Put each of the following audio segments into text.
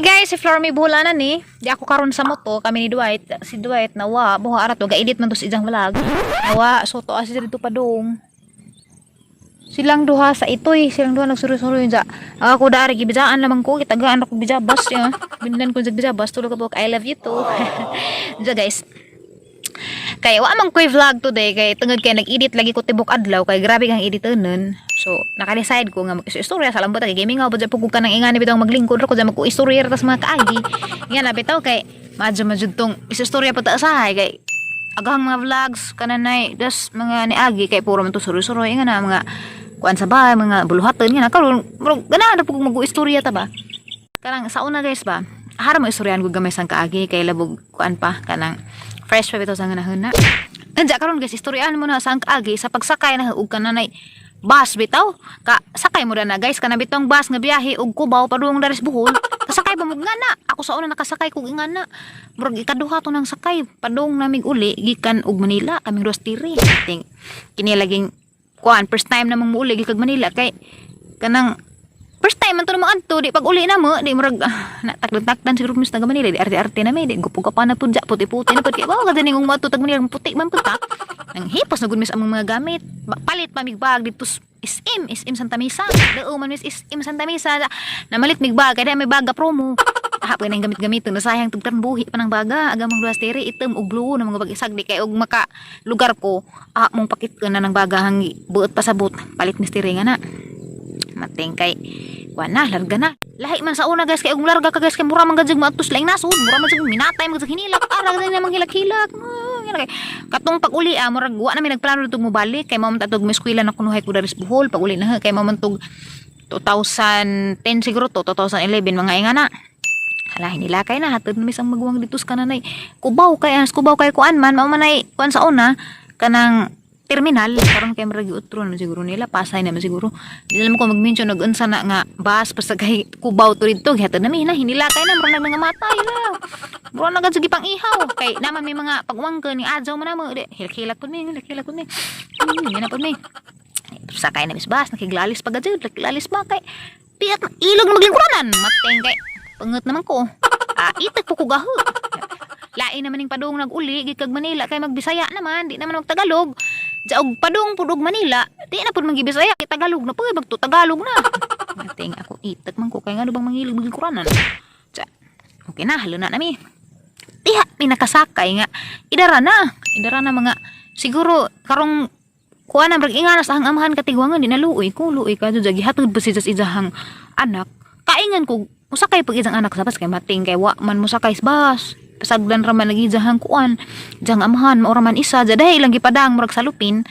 Guys, si Flormy Buhulanan ni. Di ako karon sa moto, kami ni Dwight. Si Dwight nawa, buha arat ga edit man to sa iyang vlog. Nawa, so to asi dito padung. Silang duha sa itoy, silang duha nagsuro-suro yun sa. Ako dari gibijaan lamang ko, kitagaan ako bijabas ya. Bindan ko sa bijabas, tulog ka buok, I love you too. Diya, guys. Kay wa man ko'y vlog today kay tungod kay nag-edit lagi ko tibok adlaw kay grabe kang editonon. So, naka-decide ko nga mag-istorya sa lambot kay gaming nga ba pug ka nang ingani bitaw maglingkod ra ko dyan mag-istorya ra tas mga kaagi. Nga na bitaw kay madyo madyo tong istorya pa ta usahay kay agahang mga vlogs kananay das mga niagi kay puro man to suroy-suroy nga na mga kuan sa bahay, mga buluhaton nga na karon murag ganahan ra pug mag-istorya ta ba. Kanang sa una, guys, ba, hara mo istoryahan ko gamay sang kaagi kay labog kuan pa, kanang fresh pa bitaw sa nga na. Anja karon, guys, istoryahan mo na sa ang kaagi sa pagsakay na og kananay bus bitaw. Ka sakay mo na, guys, kana bitong bus nga biyahe og Cubao padung daris Bohol. Kasakay ba mo nga na? Ako sa una nakasakay kog nga na. Murag ikaduha to nang sakay padung namig uli gikan og Manila kaming duha tiri. Ting kini laging kuan, first time namang muuli gikag Manila kay kanang first time man to na adto, di pag uli na mo di murag na takdan-takdan siguro mis taga Manila, di arte-arte na mi, di gupo ka pa na pud, puti-puti na pud kay wow ka ning mo tag Manila, puti man pud ta. Nang hipos na gud mis among mga gamit. Palit pa mig bag dito SM SM Santa Mesa, dao man mis SM Santa Mesa namalit mig bag kay may baga promo. Ah, pag nang gamit-gamit nasayang tugtan buhi pa ng baga aga mong duha tere, itom ug blue na mga bag isag di kay og maka lugar ko ah mong pakit na ng baga hang buot pasabot palit mis tere nga na. Mating kay kuan na, larga na. Lahi man sa una, guys, kay ug larga ka, guys, kay mura man gud maadtos laing nasod, mura man jud minatay man gud hinilak ara gud namang hilak-hilak. Yan kay katong pag-uli ah murag wa na mi nagplano dito mo balik kay mao man tatog may eskwela na kunuhay ko daris Bohol pag uli na kay mao man tug 2010 siguro to, 2011, mga inga na. Hala, hinilakay na hatod na misang maguwang dito sa kananay Cubao kay as Cubao kay kuan man mao man ay kuan sa una kanang terminal. Karon kay murag utro na siguro nila, Pasay naman siguro. Di alam ko mag-mention nag-unsa na nga bus basta kay Cubao to didto. Gihatod na mi na, hinilakay na, murag nang matay na, murag na gud sige pang ihaw kay naman may mga pag-uwangke ni adjaw man namo, di hilak-hilak pud mi, hilak-hilak pud mi, na pud mi. Sakay na mis bus, nakiglalis pa gud, nakiglalis ba kay piyat ilog na maglingkuranan. Mateng kay pangot naman ko ah itak po ko gaho. Lain naman ning padung nag-uli gikag Manila kay magbisaya naman, di naman magtagalog. Jaog padung pud og Manila, di na pud magibisaya, kay Tagalog na pud, magto Tagalog na. Mating ako itak man ko kay ngano bang mangilig maglingkuranan. Sa okay na, halo na nami. Diha may nakasakay nga idara na, idara na mga siguro karong kuha na murag inga na sa hang amahan katiguangan, di na luoy ko, luoy ka jud gihatod ba siya sa iyang anak. Kaingan ko musakay pag isang anak sa bus kay mating kay wa man musakay sa bus, pasagdan ra man nagijahang kuan jang amahan, mao ra man isa ja dahil ilang gipadang murag salupin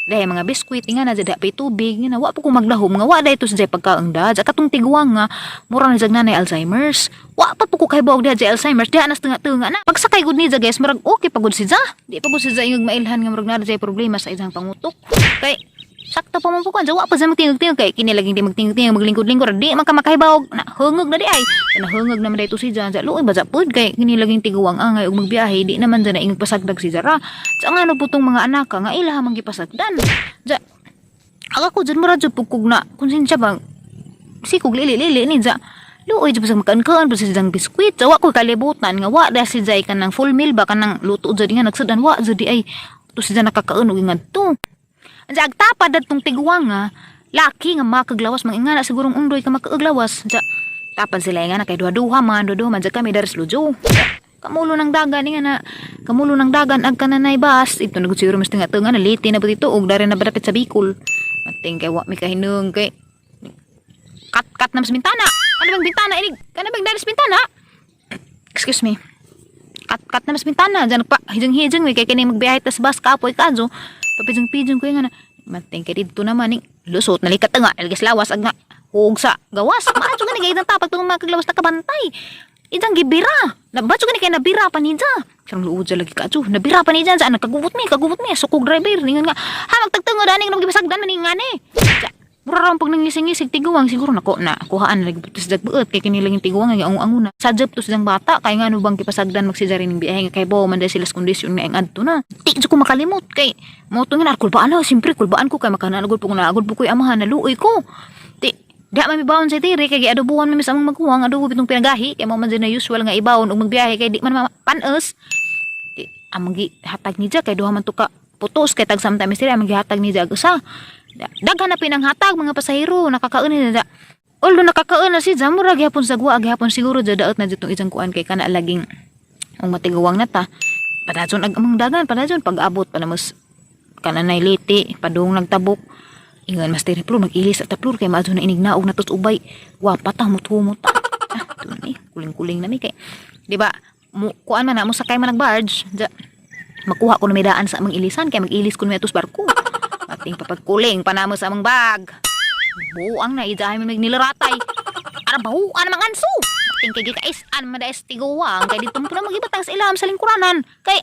dahil mga biskwit nga na jada pay tubig nga na wa po ko maglahom nga wa dahil to sa pagkaang da ja katong tiguang nga mura na jag nanay Alzheimer's. Wa pa po ko kahibaw diha jay Alzheimer's diha nas tunga-tunga na pagsakay gud ni ja, guys. Murag okay pa gud si ja, di pa gud si ja ingog mailhan nga murag naa jay problema sa isang pangutok kay sakto pa man po kan wa pa sa magtingog-tingog kay kini laging di magtingog-tingog, maglingkod-lingkod, di man ka makahibaw na hungog na di ay na hungog naman dito si Jan. Luoy ba sa pud kay kini laging tiguang angay og magbiyahe, di naman dyan na ingog pasagdag si Zara sa ngano po tong mga anak ka nga ilaha man gipasagdan ja. Aga ko dyan mura jud pugkog na konsensya ba si kog lili-lili ni ja. Luoy jud sa makaan-kaan pa si jang biskwit. Wa ko kalibutan nga wa da si jay kanang full meal ba, kanang luto jud nga nagsudan, wa jud di ay to si jan nakakaon og ngadto. Anja agtapad datong tiguang nga laki nga makaglawas mga ingana sigurong undoy ka makaglawas. Anja tapad sila nga na kay duha-duha man, duha-duha man ja kami daris lujo. Kamulo ng dagan nga na kamulo ng dagan ag kananay bus ito nagud siguro mas tinga nga na liti na dito og dari na badapit sa Bicol. Mating kay wa mi kahinung kay kat kat na mas bintana. Ano bang bintana ini? Kana bang daris bintana? Excuse me. Kat kat na mas bintana diyan pa hijeng-hijeng mi kay kini magbiyahe tas bus kapoy kadyo. Papijong-pijong ko nga na. Mating kay dito naman ning lusot nalikat nga algis lawas ag nga hug sa gawas. Maadyo gani kay tapag tong makaglawas na kabantay. Idang gibira. Nabatso gani kay nabira pa niya. Karong luod sa lagi kadyo. Nabira pa niya sa kagubot mi, kagubot mi sukog driver ningon nga ha magtagtungod ani nga gibasagdan man ning ngani. Mura ra pag nangising-ngisig tiguang siguro nako na kuhaan na lagi tas dagbuot kay kini lang yung tiguang nga ang-anguna. Sajab to silang bata kay ngano bang kipasagdan magsidya rin biyahe nga kay bo man dahil sila sa kondisyon nga ang adto na. Di jud ko makalimot kay mo to nga kulbaan na siyempre kulbaan ko kay makana gud po na agud po koy amahan na luoy ko. Di Di man mibaon sa tiri kay giadobuhan man mi sa among maguwang, adobo bitong pinagahi kay mao man na usual nga ibaon og magbiyahe kay di man panos. Di, among gihatag ni kay duha man to ka putos kay tag sometimes diri among gihatag ni jag usa. Daghan na pinanghatag mga pasahero, nakakaon ni da. Although nakakaon na si mura gihapon sa guwa gihapon siguro ja daot na ditong isang kuan kay kana laging ang matiguwang na ta. Padayon ag among dagan, padayon pag-abot pa namos kananay liti padung nagtabok. Ingon mas diri, "Plur, mag-ilis at plur kay maadto na inignaog na tos ubay." Wa pa ta mutumo ta. Ah, ni kuling-kuling na mi kay di ba mo kuan man na mo sakay man nag barge ja, makuha ko na may daan sa among ilisan kay mag-ilis ko na atos barko. Ating papagkuling pa namo sa among bag. Buang na idahay mo niliratay. Ara bahuan mga anso. Ating kay gikais-an madais tiguwang kay dito mo na magibatang sa ilam sa lingkuranan. Kay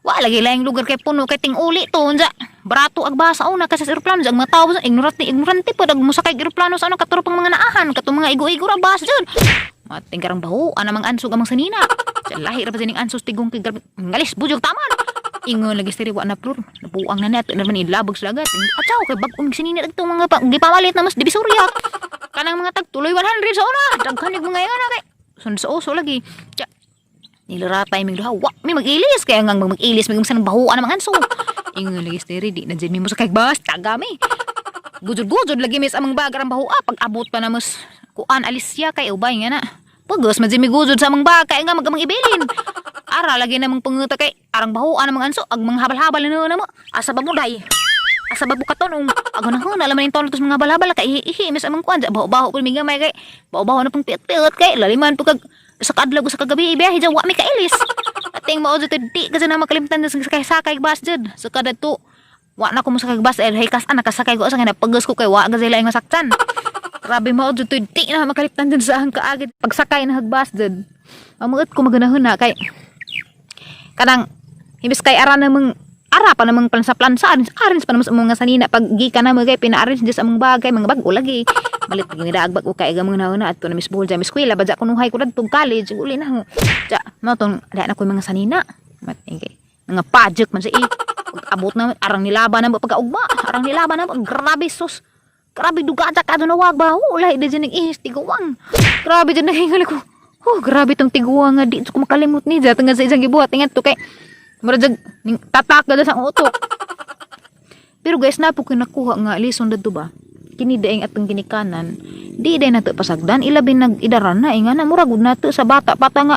wa lagi laing lugar kay puno kay ting-uli to unsa. Barato ag basa una kasi sa eroplano ang mga tawo ignorante ignorante pa dag mosakay eroplano sa ano katuro pang mga naahan katong mga igo-igo ra bas jud. Mating karang bahuan namang ansog amang sanina. Sa lahi ra pa sining ansos tigong kay grabe ngalis bujog taman. Ingon lagi stiri, "Wa na, Plur, nabuang na nato naman ilabog sa dagat." Atsaw kay bag-ong sinina dagtong mga pa, gipamalit na mas Divisoria. Kanang mga tag tuloy 100 sa una. Daghan yung mga yan kay. Sunod sa uso lagi. Tsa, niliratay mig duha, wa mi mag-ilis kaya nga mag-ilis mig sa bahuan ang anso. Ingon lagi stiri, "Di na jud mi mo sa bas taga mi." Gujod-gujod lagi mis amang bag arang bahua pag abot pa na mas kuan alisya kay ubay nga na. Pagos man mi gujod sa amang bag kay nga magamang ibilin. Ara lagi namang panguta kay arang bahuan amang anso ag mga habal-habal na mo. Asa ba mo day? Asa ba bukaton ag na alam man yung tos mga habal-habal kay ihi mis amang kuan baho-baho pud mi gamay kay baho-baho na pang piat-piat kay laliman pug kag sa kaadlaw sa kagabi ibiyahe dyan wa mi kailis. Ating mao jud di kasi na makalimtan sa sakay sakay bus jud. So kada to wa na ko mo sakay bus eh hey kas nakasakay ko sa nga napagos ko kay wa gazay laing masaktan. Grabe mao jud to, di na makalimtan jud sa ang kaagid pagsakay na hagbas jud. Mamuot ko maganahon na kay kanang imbes kay ara namang ara pa namang plansa-plansa arrange arrange pa naman sa mga sanina pag gikan na mo kay pina-arrange sa among bagay mga bag-o lagi malit pag nila bag-o kay gamang na adto na Miss Buhol dyan eskwela badya kunuhay ko dadto college uli na ho ja mo tong na ko mga sanina mating kay mga pajek man sa i pag abot na arang nilaban na pagkaugma arang nilaban na. Grabe sus, grabe duga ka na wag ba wala di dyan ihis tiguang. Grabe dyan nahingal ko. Oh, grabe tong tiguang nga di ko makalimot ni dyan tungod sa isang gibuhat ingat to kay mura jag ning tatak gada sa utok. Pero guys, napo ko nakuha nga lison dadto ba. Kini daing atong ginikanan, di day nato pasagdan ilabi nag idaran na eh, nga na mura gud nato sa bata pata nga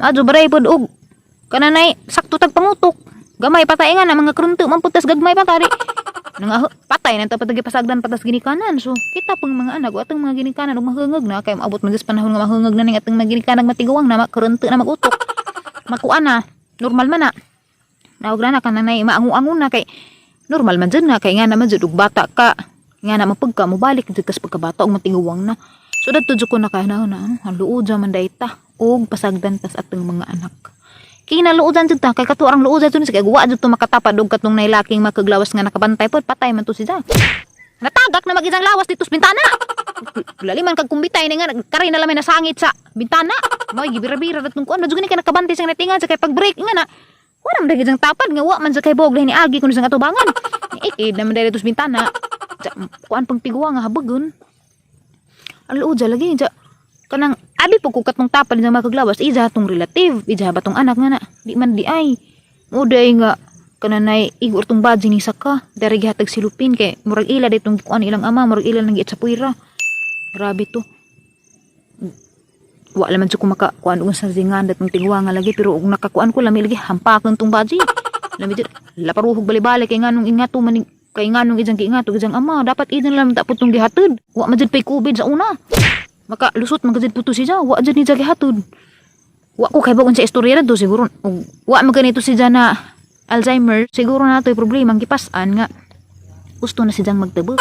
adyo baray pod og kananay sakto tag pangutok. Gamay patay nga na mga krunto man putas gagmay pa tari. Nang patay na ta patagi pasagdan patas ginikanan. So kita pang mga anak atong mga ginikanan ug mahungag na kay maabot man sa panahon nga mahungag na ning atong mga ginikanan, matiguang na, makrunto na magutok. Makuan na, normal man na. Naog na kananay maangu-angu na kay normal man jud na kay nga naman jud og bata ka nga na mapagka mobalik jud kas pagkabata og matiguang na. So dadto jud ko nakahanahon na ano, ang luod man dayta og pasagdan tas atong mga anak. Kinaluodan jud ta kay kato ang luodan jud kay wa jud to makatapad og katong nailaking makaglawas nga nakabantay pod, patay man to siya. Natagak na mag-isang lawas dito sa bintana. Laliman kag kumbitay ni nga kari na lamay nasangit sa bintana. Moy gibira-bira datong kuan jud ni ka nakabantay sa natingan sa kay pag break nga na. Wala man dagit ang tapad nga wa man sa kay bog ni agi kun sa atubangan. Ikid naman dito sa bintana. Ja, kuan pang tiguwa nga habagon. Ang luod lagi ja. Kanang abi po ko katong tapad nga makaglawas ija tong relative, ija ba tong anak nga na. Di man di ay. Muday nga kananay igor tong badji ni saka dari gihatag silupin kay murag ila ditong kuan ilang ama, murag ila nang giit sa puwira. Grabe to. Wa man jud ko maka kuan og sa zingan datong tiguwa nga lagi, pero og nakakuan ko lami lagi hampakon tong badji. Lami jud laparuhog bali-bali kay nganong ingato man kay nganong ijang giingato ijang ama, dapat idan lang tapos tong gihatod. Wa man jud pay COVID sa una. Maka lusot man jud puto siya, wa jud ni gihatod. Wa ko kay sa istorya to siguro og wa man ganito siya na Alzheimer, siguro na to'y problema ang gipas-an nga gusto na siyang magtubok.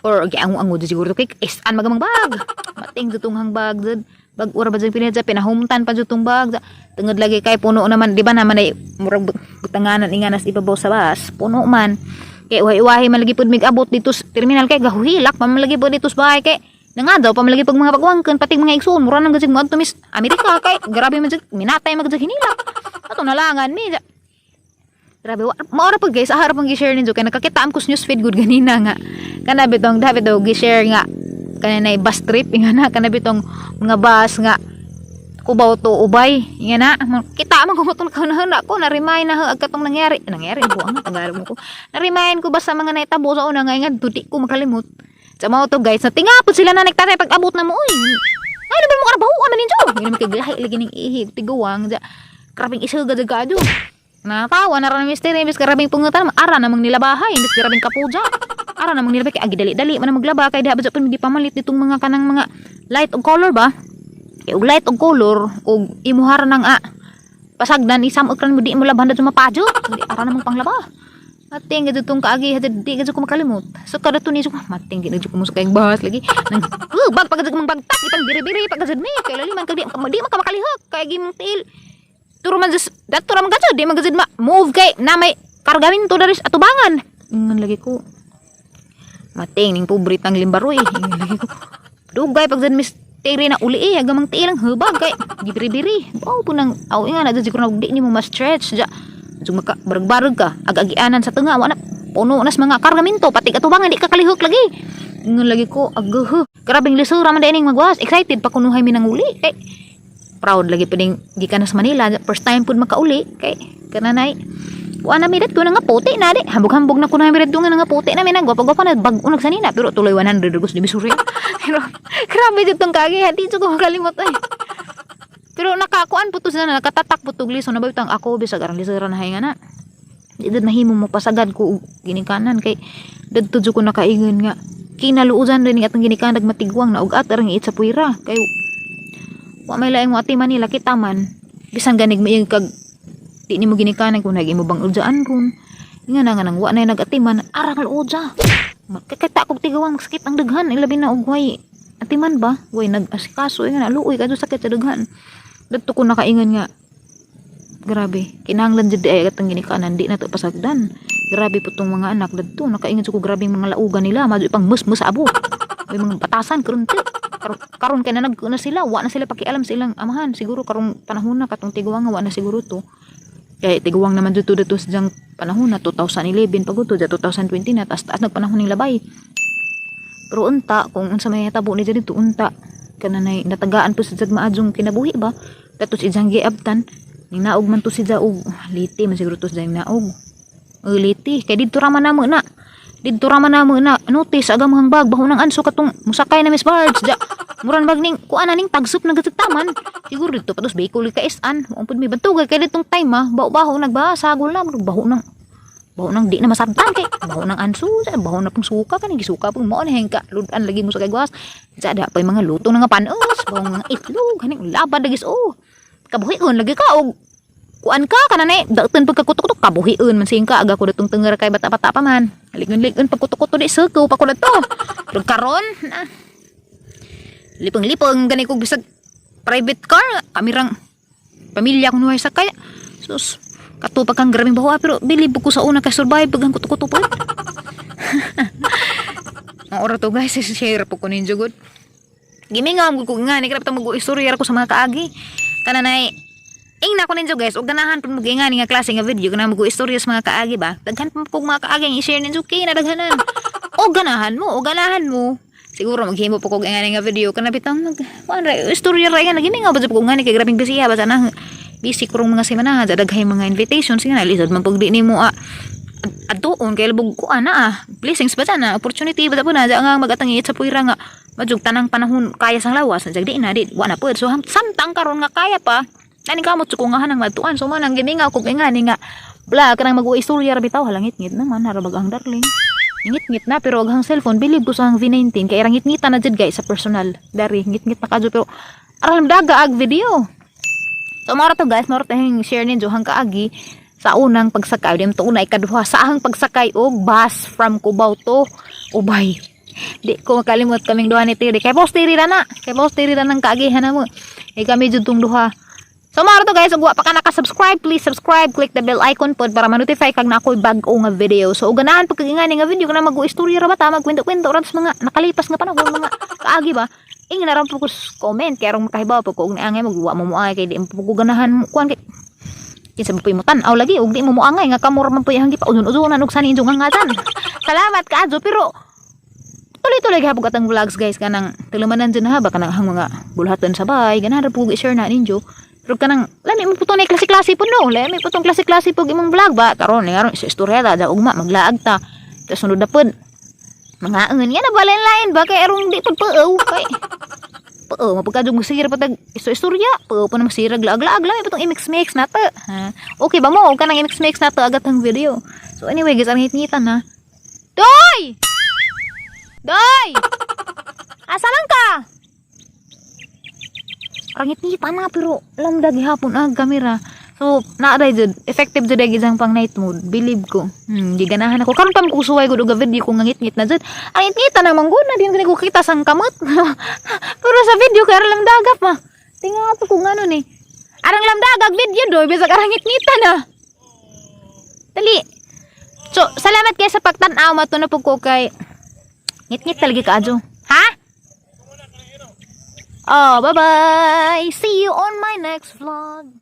Or giango-ango jud siguro to kay is-an magamang bag. Mating jud tong hangbag jud. Bag ura ba jud pinadya pinahumtan pa jud tong bag. Tungod lagi kay puno naman, di ba naman ay murag butanganan inganas ibabaw sa bus, puno man. Kay uhay-uwahi man lagi pud mig abot dito sa terminal kay gahuhilak pa man lagi pud dito sa bahay kay nangadaw pa man lagi pag mga pagwangkan pati mga igsoon mura nang gajig moadto mis Amerika kay grabe man jud minatay man gajig hinilak. Ato nalangan mi. Grabe, maora pag guys, ahara pang gi-share ninyo kay nakakita am ko sa newsfeed good ganina nga. Kana bitong dapat daw gi-share nga Kanay bus trip ingana, kana bitong mga bus nga Cubao to Ubay ingana. Kita man ko tong kahuna ko, na remind na ag katong nangyari nangyari buang Tagalog mo ko, na remind ko ba sa mga naitabo sa una nga ingad di ko makalimot. Sa mao to, guys, na tingapod sila na nagtatay pag abot na mo, uy. Ay, naman mo karabaho man ninyo. Hindi naman kay lahi lagi ning ihi tiguang ja. Grabing isugad jud kaadyo. Natawa na ra ni Mr. Imbis grabing pungutan, ara namang nilabahay, imbis grabing kapuja. Ara namang nilabay kay agi dali-dali man ang maglaba kay diha ba jud di pamalit ditong mga kanang mga light og color ba? Kay og light og color og imuhara nang pasagdan isam og mo, di mo labhan dadto mapadyo. Di ara namang panglaba. Mating gid tong kaagi hadto, di gid ko makalimot. So kada to ni so mating gid ko mo sa kayong bahas lagi. Nang bag pagad mong bagtak ipang biri-biri pagad mi kay laliman kag di man ka makalihok kay gi mong tiil. Turo man just dato ra man gud, di man gud ma move kay na may kargaminto dari sa atubangan. Ingon lagi ko. Mating ning pobre tang limbaroy. Ingon lagi ko. Dugay pag dyan misteri na uli eh, agamang tiil ang hubag kay gibiri-biri. Wow po nang aw nga na siguro na di nimo ma-stretch ja. So maka barag-barag ka, ag-agianan sa tunga, wala puno nas mga kargaminto pati katubangan, di ka kalihok lagi. Ingon lagi ko, agah. Grabing lisura man dining magwas. Excited pa kunuhay mi nang uli kay proud lagi pa ding gikan sa Manila, first time pud makauli kay kananay wa na mi ko na nga puti na di hambog-hambog na kunuhay mi nga nga puti na mi nang gwapa-gwapa na bag-o nagsanina, pero tuloy 100 rugos di bisuri. Pero grabe jud tong kagi, di jud ko makalimot ay. Pero nakakuan po to sila, nakatatak po to liso na ba bitang ako bisag arang lisura na hay nga na di dad mahimo mo pasagad ko og ginikanan kay dadto jud ko nakaingon nga kinaluosan rin atong ginikanan nagmatigwang na ug-at arang iit sa puwira kay wa may laing mo ati Manila kita man bisan ganig maiyang kag di nimo ginikanan kung nag imo bang udyaan ron nga na nga nang wa na nagatiman ara kal udya makakita kog tigawang sakit ang daghan, ilabi na og way atiman ba, way nag-asikaso nga na luoy kadto sakit sa daghan. Dadto ko nakaingon nga grabe, kinahanglan jud ay atong ginikanan di na to pasagdan. Grabe po tong mga anak dadto, nakaingon jud ko grabe mga laugan nila, madyo pang musmus sa abo, may mga batasan karon te karon, karon kay na nag na sila, wa na sila pakialam sa ilang amahan siguro karong panahon na katong tiguang nga wa na siguro to kay tiguang naman dito dito sa diyang panahon na 2011 pag to 2020 na taas taas nagpanahon ning labay. Pero unta kung unsa may hitabo ni dito, unta kananay natagaan po sa jag maadjong kinabuhi ba tapos ijang giabtan ning naog man to si og liti man siguro to sa naog o liti kay didto ra man namo na, didto ra man namo na notice aga mga bag baho ng anso katong musakay na Miss Bards ja muran bag ning kuan na ning tagsup na taman siguro didto pa tos Bicol ka isan mo pud mi bantugay kay ditong time ah baho-baho nagba sagol na baho nang di na masabtan kay baho ng anso sa baho na pong suka kaning gisuka pong mao na hengka ludan lagi mo sa kay gwas sa da pa mga luto na nga panos baho mga itlog kaning labad lagi oh kabuhion lagi ka og kuan ka kananay daten pagkakutok-kutok kabuhion man singka aga ko datong tengera kay bata-bata pa man ligon-ligon pagkutok-kutok di seko pa ko dato. Pero karon na lipong-lipong gani ko bisag private car kami rang pamilya ko nuhay sakay. Sus, katupag kang grabing baho ah, pero bilib ko sa una kay survive pag ang kuto-kuto po. Ang oras to, guys, share po ko ninyo gud. Gimingaw ko nga ni grab ta mag-istorya ko sa mga kaagi. Kananay ing na ko ninyo, guys, og ganahan pud mo nga ni nga klase nga video kana mag-istorya sa mga kaagi ba. Daghan pa kog mga kaagi ang i-share ninyo kay na daghanan. O ganahan mo. Siguro maghimo po kog nga nga video kana bitang mag kuan ra istorya ra nga gimingaw ba jud ko nga ni kay grabing busy ha ba sana busy kurong mga semana daghay mga invitations nga lisod man pag di nimo adtuon kay labog ko ana ah blessings ba sana, opportunity ba po na nga magatang sa puwira nga majug tanang panahon kaya sang lawas jag di na di wa na pud. So samtang karon nga kaya pa ani kamot ko nga hanang madtuan. So man ang gimingaw ko nga ni nga bla kanang mag-istorya ra bitaw halangit-ngit naman harabag ang darling ngit-ngit na. Pero ang cellphone, bilib ko sa ang V19 kay irang ngit-ngita na jud, guys, sa personal dari ngit-ngit na kadyo pero aral daga ag video. So mao to, guys, mao to hing share ninyo hang kaagi sa unang pagsakay, di to una, ikaduha sa ahang pagsakay og bus from Cubao to Ubay. Di ko makalimot kaming duha ni Tiri. Kay boss Tiri ra na. Kay boss Tiri ra nang kaagihan na mo. Eh kami jud tong duha. So mao to, guys, ug wa pa ka naka-subscribe, please subscribe, click the bell icon pod para ma-notify kag na ako'y bag-o nga video. So ug ganahan pag ngani nga video kana mag-istorya ra ba ta, magkwento-kwento ra sa mga nakalipas nga panahon, mga kaagi ba. Ing na po ko comment kay aron makahibaw po ko og niangay mo wa mo moangay kay di mo po ko ganahan kuan kay kinsa ba po mo tan-aw lagi ug di mo moangay nga kamo ra man po iyang gipa udon-udonan og sani inyong ngatan. Salamat kaadyo pero Tuloy-tuloy gihapon katang vlogs, guys, kanang tulumanan dyan ha ba kanang ang mga bulhatan sa bay, ganahan ra po i-share na ninyo. Pero kanang lami mo po to na klase-klase po, no. Lami po tong klase-klase po imong vlog ba. Karon ni aron sa istorya ta, ugma maglaag ta. Tapos sunod na pod. Mga angan yan na ba lain-lain ba kay arong di pud paaw kay pao mapagkadug mo sira patag isto istorya pao pa na masira laag-laag lami pa tong i-mix-mix na ta. Ha? Okay ba mo kanang i-mix-mix na to agat ang video. So anyway guys, ang ngit-ngitan ha. Doy! Doy! Asa lang ka? Rangit-ngitan na pero lamdag gihapon ang kamera. So, naaday jud, effective jud ay isang pang night mode. Believe ko. Giganahan ako. Karon pa mo kusuway gud og video ko nga ngit-ngit na jud. Ang ngit-ngitan na man gud na din ko kita sang kamot. Pero sa video kay arang lamdagap ma. Tinga to kung ano ni. Arang lamdagag video doy bisag arang ngit-ngitan na. Dali. So, salamat kayo sa pagtan-aw mato na pug ko kay ngit-ngit talaga kaadyo. Ha? Oh, bye-bye. See you on my next vlog.